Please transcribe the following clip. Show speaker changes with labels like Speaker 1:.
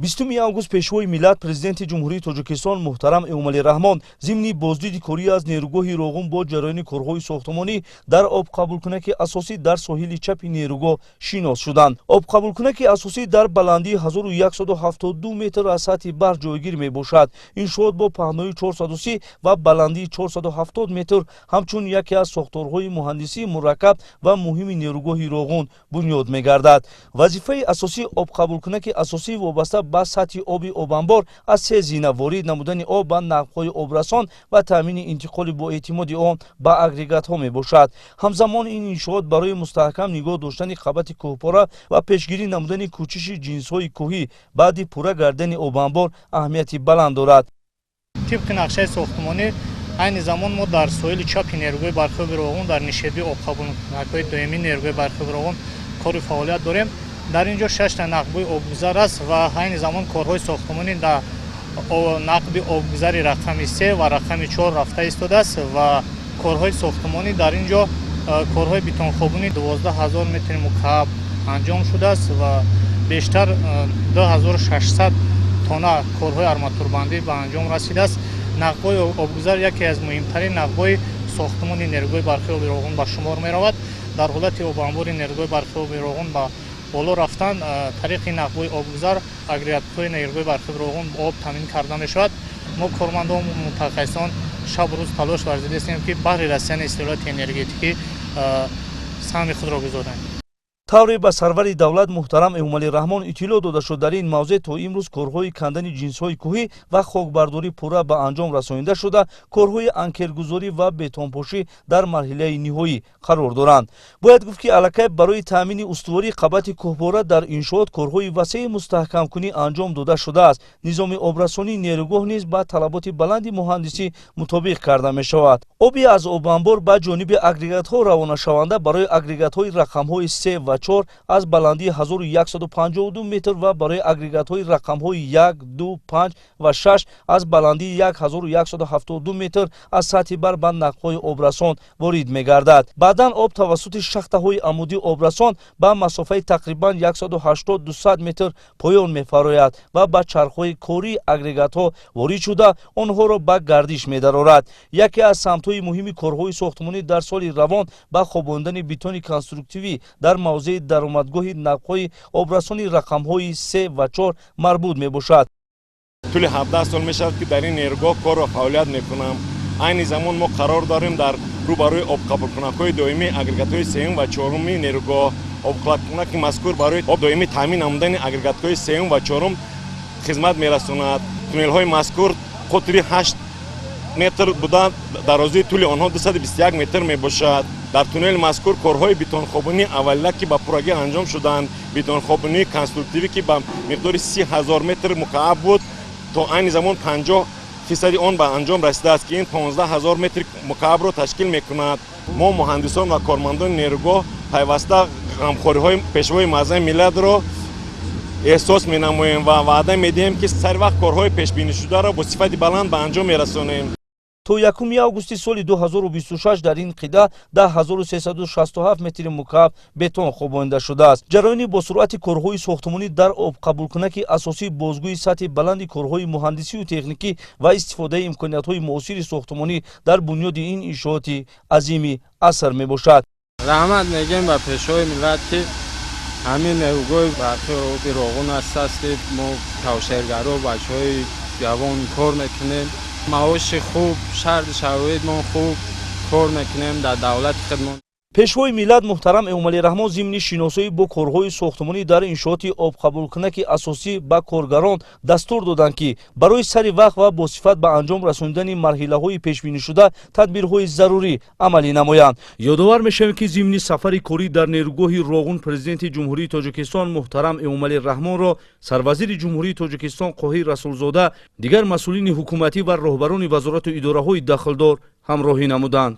Speaker 1: 20 август Пешвои миллат, Президенти Ҷумҳурии Тоҷикистон муҳтарам Эмомалӣ Раҳмон зимни боздиди корӣ аз нерӯгоҳи Роғун бо ҷараёни корҳои сохтмонӣ дар обқабулкунаки асосӣ дар соҳили чапи нерӯгоҳ шинос шуданд. Обқабулкунаки асосӣ дар баландии 1172 метр аз сатҳи баҳр ҷойгир мебошад. Иншоот бо паҳнои 430 ва баландии 470 метр ҳамчун яке аз сохторҳои муҳандисии мураккаб ва муҳими нерӯгоҳи Роғун бунёд мегардад. Вазифаи асосии обқабулкунаки асосӣ вобаста ба сатҳи оби обанбор аз се зина ворид намудани об ба нақбҳои обрасон ва таъмини интиқоли боэътимоди он ба агрегатҳо мебошад. Ҳамзамон ин иншоот барои мустаҳкам нигоҳ доштани қабати кӯҳпора ва пешгирӣ намудани кӯчиши ҷинсҳои кӯҳӣ баъди пурра гардидани обанбор аҳамияти баланд дорад.
Speaker 2: Тибқи нақшаи сохтмонӣ, айни замон мо дар соҳили чапи нерӯгоҳи барқи оби Роғун, дар нишебии обқабулкунакҳои доимии нерӯгоҳи барқи оби Роғун кору фаъолият дорем. Дар ин ҷо шашта нақбҳои обгузар аст ва айни замон корҳои сохтмонӣ дар нақби обгузари рақами се ва рақами чор рафта истодааст ва корҳои сохтмонӣ дар ин ҷо корҳои бетонхобунӣ 12 000 метри мукааб анҷом шудааст ва бештар 2600 тонна корҳои арматурбандӣ ба анҷом расидааст. Нақбҳои обгузар яке аз муҳимтарин нақбҳои сохтмони нерӯгоҳи барқи оби Роғун ба шумор меравад. Дар ҳолати обанбори нерӯгоҳи барқи оби Роғун ба боло рафтан, тариқи нақбҳои обгузар агрегатҳои нерӯгоҳи барқи Роғун об таъмин карда мешавад. Мо, кормандон, мутахассисон, шабу рӯз талош варзидаистем, ки баҳри расидани истиқлолияти энергетикӣ саҳми худро гузорем.
Speaker 1: Тавре ба сарвари давлат муҳтарам Эмомалӣ Раҳмон иттилоъ дода шуд, дар ин мавзеъ то имрӯз корҳои кандани ҷинсҳои кӯҳӣ ва хокбардорӣ пурра ба анҷом расонида шуда, корҳои анкергузорӣ ва бетонпошӣ дар марҳилаи ниҳоӣ қарор доранд. Бояд гуфт, ки аллакай барои таъмини устувории қабати кӯҳпора дар иншоот корҳои васеи мустаҳкамкунӣ анҷом дода шудааст. Низоми обрасонии нерӯгоҳ низ ба талаботи баланди муҳандисӣ мутобиқ карда мешавад. Оби аз обанбор ба ҷониби агрегатҳо равонашаванда барои агрегатҳои рақамҳои се ва чор аз баландии 1152 метр ва барои агрегатҳои рақамҳои 1, 2, 5 ва 6 аз баландии 1172 метр аз сатҳи баҳр ба нақбҳои обрасон ворид мегардад. Баъдан об тавассути шахтаҳои амудии обрасон ба масофаи тақрибан 180-200 метр поён мефарояд ва ба чархҳои кории агрегатҳо ворид шуда, онҳоро ба гардиш медарорад. Яке аз самтҳои муҳими корҳои сохтмонӣ дар соли равон ба хобондани бетони конструктивӣ дар мавзеи даромадгоҳи нақбҳои обрасони рақамҳои се ва чор марбут мебошад.
Speaker 3: Тӯли 17 сол мешавад, ки дар ин нерӯгоҳ кору фаъолият мекунам. Айни замон мо қарор дорем дар рӯбарӯи обқабулкунакҳои доимии агрегатҳои сеюм ва чоруми нерӯгоҳ. Обқабулкунаки мазкур барои об доимӣ таъмин намудани агрегатҳои сеюм ва чорум хизмат мерасонад. Туннелҳои мазкур қутри 8 метр буда, дарозии тӯли онҳо 221 метр мебошад. Дар туннели мазкур корҳои бетонхобунии аввалия, ки ба пуррагӣ анҷом шуданд, бетонхобунии конструктивӣ, ки ба миқдори 30 000 метр мукааб буд, то айни замон 50 фисади он ба анҷом расидааст, ки ин 15 000 метри мукаабро ташкил мекунад. Мо, муҳандисон ва кормандони нерӯгоҳ, пайваста ғамхориҳои Пешвои муаззами миллатро эҳсос менамоем ва ваъда медиҳем, ки сари вақт корҳои пешбинишударо бо сифати баланд ба анҷом мерасонем.
Speaker 1: То 1 августи соли 2026 дар ин қитъа 10 367 метри мукааб бетон хобонида шудааст. Ҷараёни босуръати корҳои сохтмонӣ дар обқабулкунаки асосӣ бозгӯи сатҳи баланди корҳои муҳандисию техникӣ ва истифодаи имкониятҳои муосири сохтмонӣ дар бунёди ин иншооти азими аср мебошад.
Speaker 4: Раҳмат мегӯем ба Пешвои миллат, ки ҳамин нерӯгоҳи барқи оби Роғун аст, ки мо, кавшергаро, бачаҳои ҷавон, кор мекунем. Маоши хуб, шарти шароитмон хуб, кор мекунем дар давлати худмон.
Speaker 1: Пешвои миллат муҳтарам Эмомалӣ Раҳмон зимни шиносоӣ бо корҳои сохтмонӣ дар иншооти обқабулкунаки асосӣ ба коргарон дастур доданд, ки барои сари вақт ва босифат ба анҷом расонидани марҳилаҳои пешбинишуда тадбирҳои зарурӣ амалӣ намоянд. Ёдовар мешавем, ки зимни сафари корӣ дар нерӯгоҳи Роғун Президенти Ҷумҳурии Тоҷикистон муҳтарам Эмомалӣ Раҳмонро Сарвазири Ҷумҳурии Тоҷикистон Қоҳир Расулзода, дигар масъулини ҳукуматӣ ва роҳбарони вазорату идораҳои дахлдор ҳамроҳӣ намуданд.